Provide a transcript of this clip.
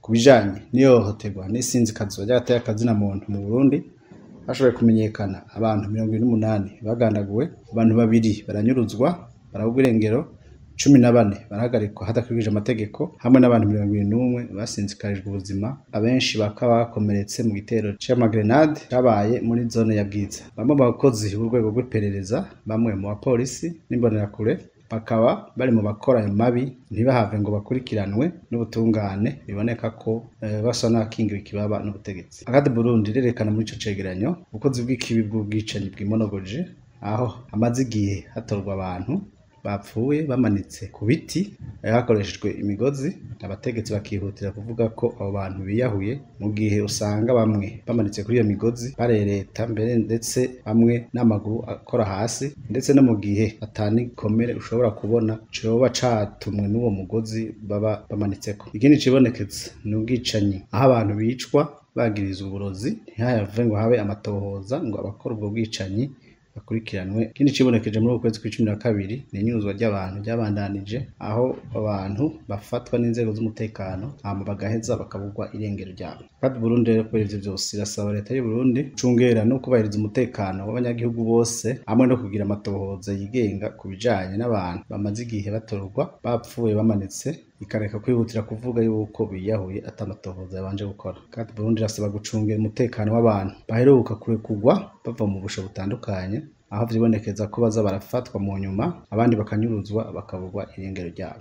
Ku bijanye n'ihohoterwa n'isinzikazwa ry'agateka kazina muntu mu Burundi, hashoboye kumenyekana abantu 28 bagandaguwe, abantu 2 baranyuruzwa barabugwa irengero, 14 barahagarikwa hadakurikije amategeko, hamwe n'abantu 21 basinzikarijwe ubuzima, abenshi bakaba bakomeretse mu gitero c'amagrenade cabaye muri zone ya Bwiza. Bamwe mu bakozi b'urwego rw'iperereza, bamwe mu bapolisi n'imbonerakure bakaba bari mu bakora ayo mabi, ntibahave ngo bakurikiranwe n'ubutungane, biboneka ko basa n'abakingiwe ikibaba n'ubutegetsi. Akadi Burundi irerekana muri ico cegeranyo ubukozi bw'ikibi bw'ubwicanyi bwimonogoje, aho hamaze igihe hatorwa abantu bapfuye bamanitse ku biti hakoreshejwe imigozi, abategetsi bakihutira kuvuga ko abo bantu biyahuye, mu gihe usanga bamwe bamanitse kuri iyo migozi barereta mbere, ndetse bamwe n'amaguru akora hasi, ndetse no mu gihe atanikomere ushobora kubona coba catumwe n'uwo mugozi baba bamanitseko. Ikindi cibonekeza ni ubwicanyi, aho abantu bicwa bagirizwa uburozi ntihayave ngo habe amatohoza ngo abakora ubwo bwicanyi bakurikiranwe. Ikindi cibonekeje muri uku kwezi kw'icumi na kabiri ni inyuruzwa ry'abantu ryabandanije, aho abantu bafatwa n'inzego z'umutekano hama bagaheza bakabugwa irengero ryabo. Kandi Burundi rero kubera ivyo vyose irasaba leta y'u Burundi gucungera no kubahiriza umutekano w'abanyagihugu bose, hamwe no kugira amatohoza yigenga ku bijanye n'abantu bamaze igihe batorwa bapfuye bamanitse, ikareka kwihutira kuvuga yuko biyahuye atamatohoza yabanje gukora. Kandi Burundi irasaba gucungera umutekano w'abantu baheruka kurekurwa bava mu busho butandukanye, aho vyibonekeza ko baza barafatwa mu nyuma, abandi bakanyuruzwa bakabugwa irengero ryabo.